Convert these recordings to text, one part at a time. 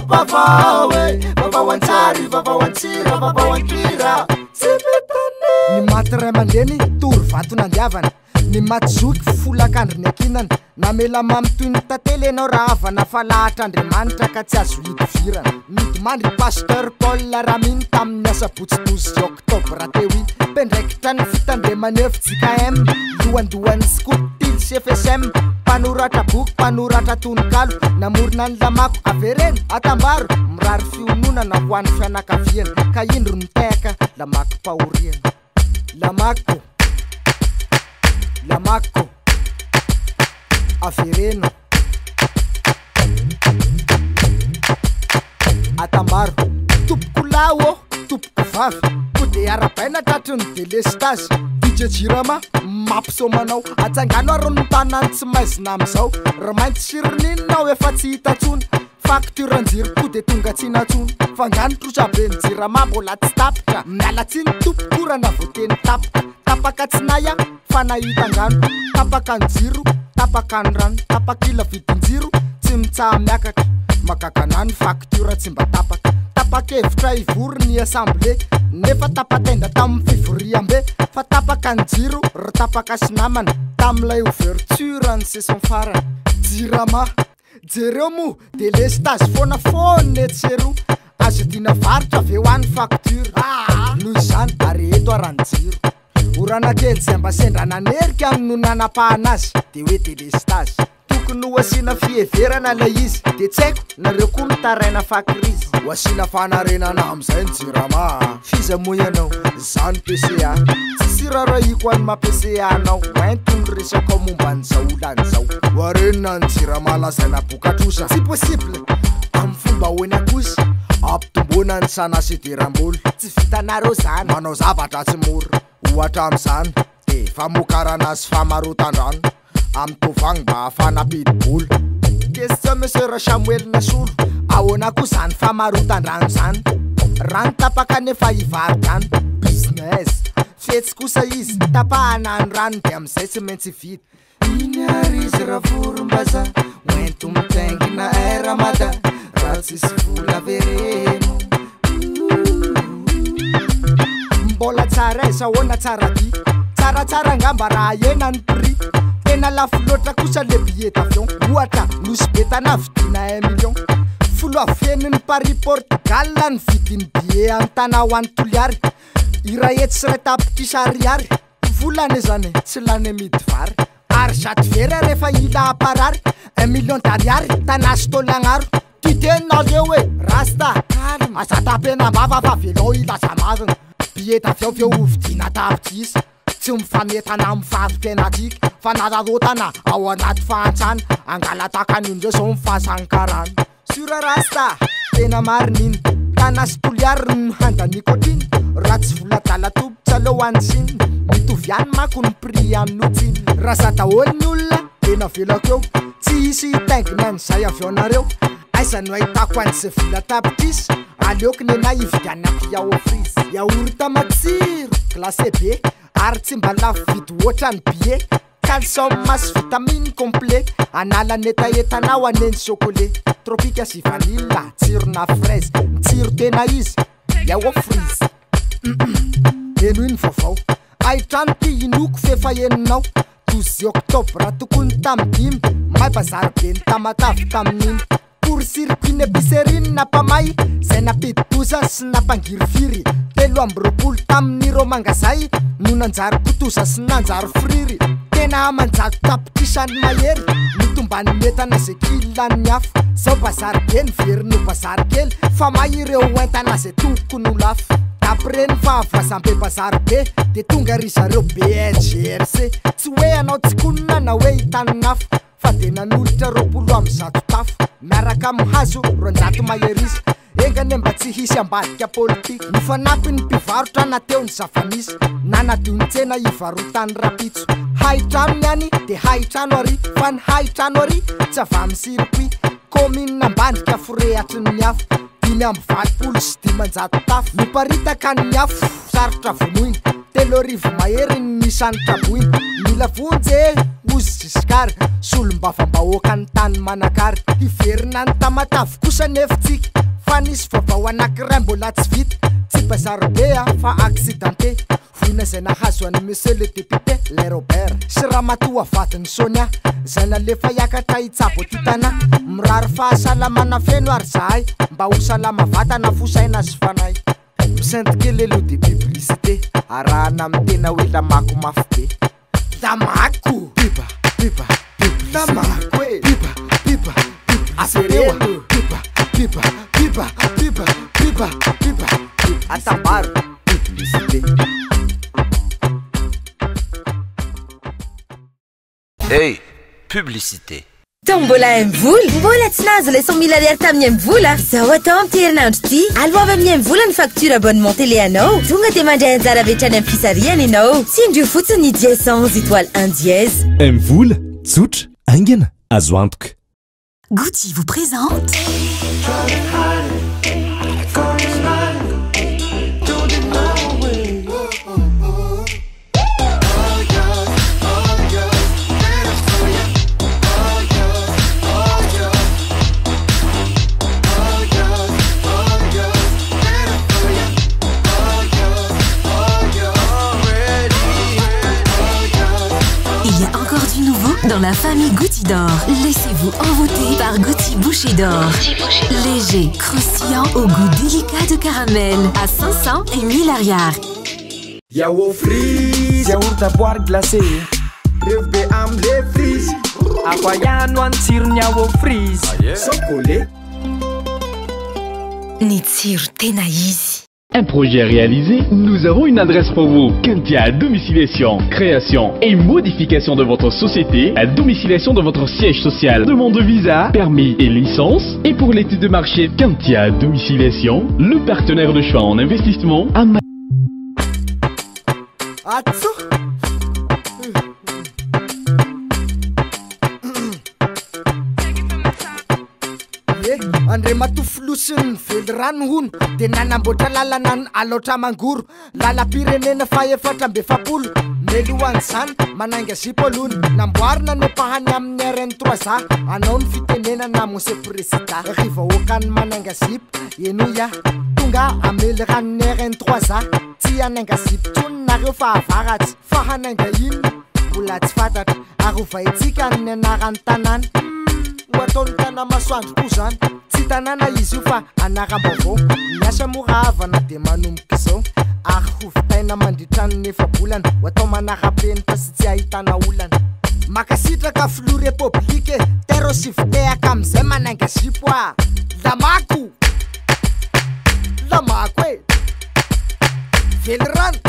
Vaovao e, vaovao an-tsary, vaovao an-tsira, vaovao an-kira. Tsy mitanila. Ny maty ray aman-dreny tory vato nandiavana, ny maty zoky folakandro niankinana. Namela mamy toy ny tantely ianao rahavana fa lahatr'Andriamanitra ka tsy azo ihodivirana. Nodimandry i Pasteur Paul Raminy tamin'ny asabotsy 12 oktobra teo iny. Mpiandraikitra ny fitandreman'ny fjkm, lohandohan'ny Scout Tily sy FSM, mpanoratra boky, mpanoratra tononkalo, namorona ny lamako, avereno, atambaro, mirary fiononana ho an'ny fianakaviana, ka indro nitehaka lamakom-pahoriana. Lamako, lamako, avereno, atambaro. Tompoko lahy ô, tompoko vavy, koa dia arahabaina tratry ny delestazy. DJ Jirama, mampisaoma anao, atsangano ary ny tanany tsy maizina amin'izao. Ry mainty sy ry ninona aho efa tsy hita intsony. Facture an-jiro koa dia tonga tsy nantsoina. Fa nga ny trosa be ny jirama mbola tsy tapitra. Miala tsiny tompoko raha navoateny tapaka. Tapaka tsy nahy aho fa nahita angano. Tapaka ny jiro, tapaka ny rano. Tapakila vidin-jiro tsy mitsaha-miakatra. Mahagaga anah ny facture tsy mba tapaka. Tapa-kevitra hivory ny assemblée. Nefa tapa-tenda tamin'ny fivoriambe. Fa tapaka ny jiro ry tapaka sy namana. Tamin'ilay ouverture ny session farany. Jirama. Jereo moa delestazy foana foana etsy sy eroa, azo idiana varotra ve hoa ny facture? Noho izany areheto ara ny jiro. Orana kely izay mba sendra nanerika no nanapahana azy de hoe delestazy. Tokony ho asiana fiheverana ilay izy de tsy haiko nareo koa mitaraina fa krizy. Ho asiana fanarenana amin'izay ny jirama a! F'iza moa ianao? Izaho no PCA. Tsisy irarahiako an'ny maha PCA anao, ento ny resakao momba an'izao olana izao. Oharinona ny jirama lazaina boka-trosa? Tsy possible! Amin'ny fomba ahoana kosa? Ampitomboina ny sana sy idiram-bola. Tsy vitanareo zany. Manao zavatra tsy mora. Ohatra amin'izany, dia famokarana sy famarotan-drano amin'ny tovangy mba hahafahana hampidi-bola. Question Monsieur Rasamoelina Nasolo, ahoana koa zany famarotan-drano zany? Rano tapaka nefa hivaro-drano, business. Fetsy kosa izy, tapahana ny rano dia amin'izay tsy maintsy hividy. Iny ary izy ravorombazaha, hoento mitaingina Air Mada, raha tsisy vola avereno. Mbola tsara aiza ahoana tsara dia tsaratsara angamba raha ahena ny prix. Tena lafo loatra kosa le billet d'avion, ohatra Nosy Be Tana vidiana un million. Folo avy Paris Portugal ny vidin'ny billet any Tana ho any Toliary, iray hetsy sy iray tapitrisa ariary. Vola anie zany e, tsy lany amidy vary. Ary zato vera rehefa hila hamparary, un million d'ariary Tana sy Tolagnaro. Tia teny nareo e! Rasta, calme, aza tapenam-bava fa avelao hilaza marina. Billet d'avion ve ho vidiana tapitrisa? Tsy mifanentana amin'ny fari-piainantsika, fanararaotana ao anaty fahantrana, angalataka an'io indray zao ny fasan'ny karana. Sur Rasta, tena marina iny, Tana sy Toliary no handaniako hatriny, raha tsy vola adala tompoko tsy aleo any Chine, mitovy ihany manko ny prix amin'io tsiny. Raha za daholo ny olona de navelako eo, tsy hisy hitaingina an'izay avy ao nareo, aiza no ahitako an'izay vola tapitrisa, aleoko nenahy hividianako yaourt freeze, yaourt matsiro, glacé be, ary tsy mba lafo vidy hoatran'ny billet. Calcium sy vitamine complet, hanala ny hetahetanao anie ny chocolat. Tropika sy vanille, tsirona fraise, ny tsiro tena izy, yaourt freeze. Henoy ny vaovao, haintrano ty inoako f'efa henonao. 12 octobre tokony tamin'ny dimy, may bazary be ny Tamatave tamin'iny. Court circuit ny épicerie nampamay, zay nampidi-doza sy nampangirifiry. 23 tamin'ireo mangazay no nanjary kotoza sy nanjary friry. Tena aman-jato tapitrisany mahery no tomban'ny entana zay kilan'ny afo. Zao bazary be niverina ho bazary kely fa may ireo entana zay tokony ho lafo. D'après ny fahavoazam-be bazary be de tonga ry zareo BNGRC. Tsy hoe hanao tsikonina na hoe hitanin'afo fa dia nanolotra 120 tafo miaraka amin'ny hazo 200 maherisa. Enga anie mba tsy hisy ambadika politika. Nifanampy ny mpivarotra na teo ny zava-nisy, nanadio ny tsena hivarotany rapitso. Hay trano ny any dia hay trano ary, fa ny hay trano ary tsy avy amin'ny circuit. Kaominina Ambandika forehatry ny afo, 585 tafo. Miparitaka ny afo, sarotra vonoina, 3000 mahery ny isan'ny traboina. Mila vonjy e, hozy. Madagasikara, solombavambahoaka ny tany Manakara. Hiverina any Tamatave kosa nefa tsika, fa nisy vaovao anankiray mbola tsy vita. Tsy bazary be a, fa accidenté. Voina izay nahazo an'i Monsieur le député Lay Robert sy ramatoa vadiny Sonia, izay nalefa hiakatra hitsabo aty Tana. Mirary fahasalamana feno ary zahay, mba ho salama vatana, fo, saina sy fanahy. Misento kely aloha de publicité arahana amin'ny tena hoe lamako mafy be. Lamako! Pipa, pipa, publicité. Lamako e! Pipa, pipa, publicité. Avereo a! Pipa, pipa, pipa, pipa, pipa, pipa, publicité. Atambaro, publicité. Hey, publicité. Tombola MVola. Mbola tsy nahazo ilay 100 mille ariary tamin'ny MVola. Izao atao amin'ity herinandro ity. Aloavy amin'ny MVola ny facture abonnement télé anao. Tonga dia mandray anjara avy hatrany amin'ny fisarihana ianao. Tsindrio fotsiny ny dièse 111 étoile 1 dièse. MVola, tsotra, haingana, azo antoka. Gucci vous présente. Il y a encore du nouveau dans la famille Gucci d'or. Laissez-vous envoûter par Gucci Boucher d'or. Léger, croustillant au goût délicat de caramel à 500 et 1000 ariary. Yaourt frise, yaourt à boire glacé. Rêve be am'le frise. Hafa ihany ho an'ny tsirony yaourt frise. Chocolat. Ny tsiro tena izy. Un projet réalisé, nous avons une adresse pour vous. Kentia Domiciliation, création et modification de votre société, la domiciliation de votre siège social, demande de visa, permis et licence. Et pour l'étude de marché, Kentia Domiciliation, le partenaire de choix en investissement à Atso! Ie, Andriamatoa Filoha sy ny velirano hono dia nanamboatra lalana any Alaotra Mangoro, lalam-pirenena faha-44. Melohan'izany, manainga zipo aloha ny namboarina ny ampahany amin'ny RN3 A. Anao ny fitenenana Monsieur Président. Ry vahoakan'ny manainga zipo, henoy aho. Tonga hamely ranon'ny RN3 A. Tsy hanainga zipo intsony nareo fa avaratsy. Fa hanainga inona? Mbola tsy fantatra. Ary hovaintsika ny anaran'ny tanàna. Ho ataon'ny Tanamasoandro koa izany. Tsy tanàna izy io fa anaram-baovao. Ny asa moa rahavana dia manomboka izao. Ary hovitaina mandritra ny efa-bolana. Ho atao manara-penitra sy tsy ahitana olana. Mankasitraka filoha repoblika e! Tero sy vitehaka amin'izay manainga zipo a! Lamako! Lamako e! Velirano!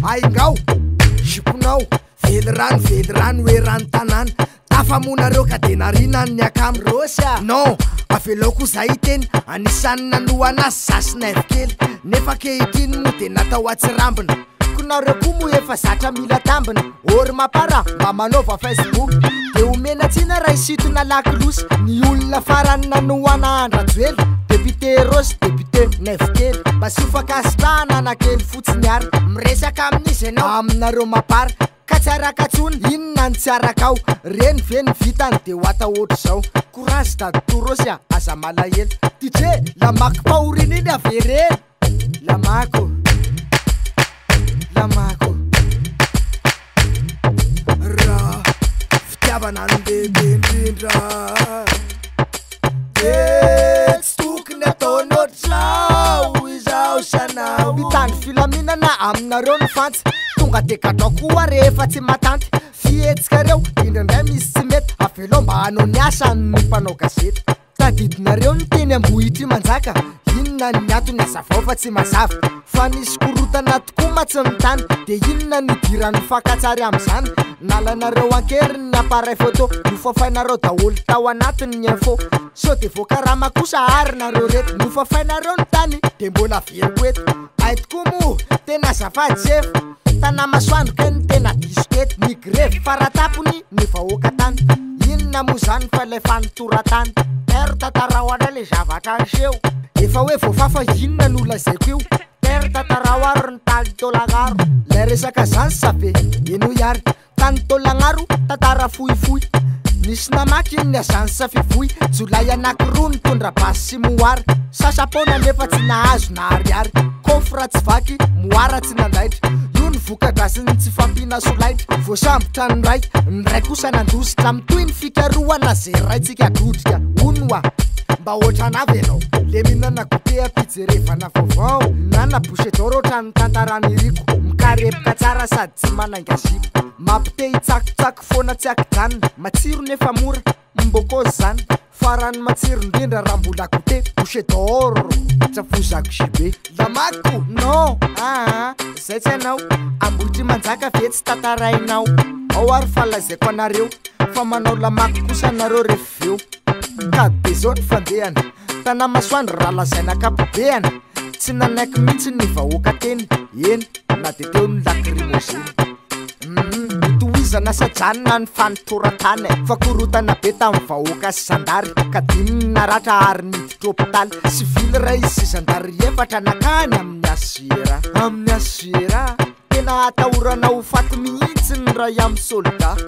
Aingao! Ziponao! Velirano, velirano eran'ny tanàna. Tafamonareo ka de nariana ny akama. Rossy a! Non, avelao koa za hiteny. Anisan'ny nanohana azy za sy Naivo kely. Nefa ankehitriny moa de natao atsirambina. Ko nareo koa moa efa zatra mila tambina. Ô ry mapara, mba manaova Facebook. De omena tsiny raha hisintona lakolosy. Ny olona farany nanohana an-dRajoely, député Rossy, député Naivo kely. Mba asio fankasitrahana na kely fotsiny ary. Miresaka amin'iza ianao? Aminareo mapara. Ka tsy araka tsony, inona no tsy arakao? Reny ve ny vitany de ho atao ohatr'izao? Courage dadatoa Rossy a, aza malahelo. DJ, lamako pahoriana iny avereno. Lamako, lamako. Raha fitiavana no lehibe indrindra dia tsy tokony ataony ohatr'izao izaho sy anao. Mitandro filaminana aminareo ny fantsy. Tonga de gadrao koa rehefa tsy matanty. Fihetsikareo indraindray misy tsy mety. Avelao mba hanao ny asany ny mpanao gazety. Tadidinareo ny teny Ambohitrimanjaka. Inona ny antony hazavao fa tsy mazava. Fa nisy korontana tokoa mantsy ny tany. Dia inona no idiran'ny fakantsary amin'izany? Nalanareo an-keriny ny appareil photo. Nofafainareo daholo tao anatiny ny info. Sao dia voakarama kosa ary nareo reto. Nofafainareo ny tany dia mbola averiko eto. Hay tokoa moa, tena azafady sefo. Tanamasoandro kay no tena diso teto. Ny grevy faratapony ny vahoaka tany. Inona moa zany fa ilay fanotoran-tany. Ter tantarao anay le zavatra niseho. Efa hoe voafafa inona no lazaiko io. Ter tantarao ary ny taly Tolagnaro. Lay resaka zany safe enoy ary tany Tolagnaro tantara fohifohy. Nisy namaky ny agence Fivoy, jiolahy anankiroa nitondra basy sy moara. Sasa-poana nefa tsy nahazo na ariary. Coffre tsy vaky, moara tsy nandaitra. Io ny voka-drasin'ny tsy fampiana solaitra. Voasambotra ny ray, ny ray kosa nandositra. Mitohy ny fikarohana ze raintsika drodrika. Hono wa, mba ohatranà ve ianao? Le mihinana goûter am-pijerevana vaovao, na bouchée d'or ohatran'ny tantaran'iriko. Mikarepoka tsara sady tsy manainga zipo. Mampite hitsakotsako foana tsy ankijanona. Matsiro nefa mora, mbôkôzy zany. Farany matsiro indrindra raha mbola goûter bouchée d'or. Tsafozako JB. Lamako! Non! Aa! Zay tsy anao. Ambohitry manjaka ve tsy tantarainao? Ao ary fa lazaiko anareo fa manao lamako kosa nareo rehefa eo. Ka de zao ny fandehana. Tana masoandro raha lazaina ankapobeana. Tsy nanaiky mihitsy ny vahoaka teny. Eny, na de teo ny lacrymogène. Tohizana sy ajanona ny fanotoran-tany fa korotana be tamin'ny vahoaka sy zandary ka dimy ny naratra ary niditra hopitaly. Sivily iray sy zandary efatra nakany amin'ny HCRA. Amin'ny HCRA tena atahorana ho faty mihitsy ny ray amin'ny soldat.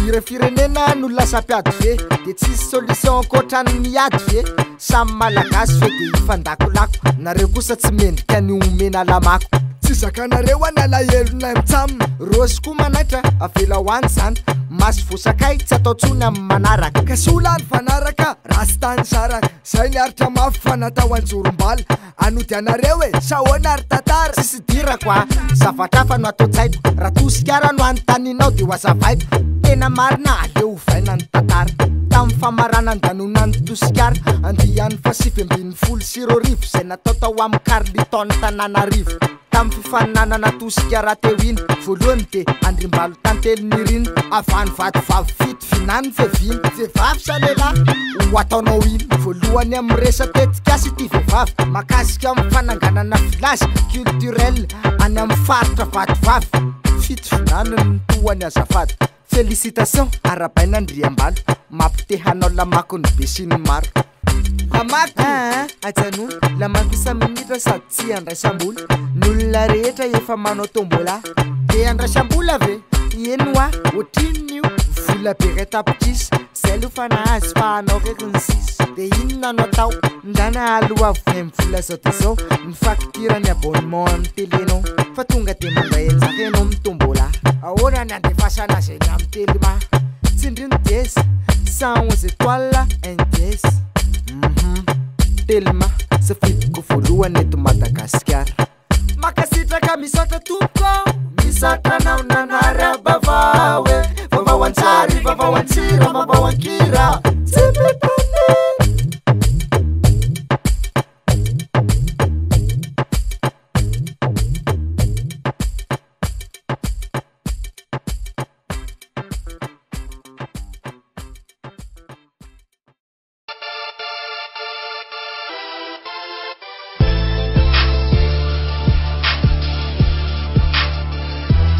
Ireo firenena no lasa mpiady ve de tsisy solution ankoatran'ny miady ve? Samy malagasy ve de hifandakolako? Nareo kosa tsy mendrika ny omena lamako. Tsy zakanareo any alahelonay mitsam. Rosy koa manaitra avela ho any zany. Maso voasakay tsy atao tsony amin'ny manaraka. Ka sola ny fanaraka raha sy tany saraka. Zay niaritra mafy fa natao anjorombala. Anody anareo e, sahoana ary tantara. Tsisy idirako a, zavatra hafa no atao tsaiko. Raha tosikara no anontanianao de ho azavaiko. Tena marina aleo ovaina ny tantara. Tamin'ny famaranan-danonan'ny tosikara andiany fa 2019 izay natao tao amin'ny Carlton Tananarivo. Tamin'ny fifaninanana tosikara teo iny, voalohany de Andriambalo Tantely Nirina. Avy any Vatovavy fito vinany fiaviana. Vehivavy sa lehilahy ho ataonao iny? Voalohany amin'ny resa-tetikasa ity vehivavy mahakasika amin'ny fananganana village culturel any amin'ny faritra Vatovavy. Fito vinany ny tohany azafady. Félicitation arabaina Andriambalo, mampite hanao lamako ny be sy ny maro. Lamako! Aa, ajanony, lamako isa-minitra sady tsy andraisam-bola. Ny olona rehetra efa manao tombola. De andraisam-bola ve? Eny hoa, ohatrinona io? Vola be iray tapitrisa, zay aloha fa nahazo fa anao rery ny sisa. De inona no atao? Ndana aloha avy amin'ny vola zao de zao ny facture ny abonnement amin'ny télé-nao. Fa tonga de mandray anjara ianao amin'ny tombola. Ahoana ny andefasana zay ny amin'ny telema? Tsindrio ny dièse, 111 étoiles, un dièse. Telma, safidiko voalohany eto Madagasikara. Mankasitraka misaotra tompoko. Misaotra anao nanara-baovao e. Vaovao an-tsary, vaovao an-tsira, vaovao an-kira.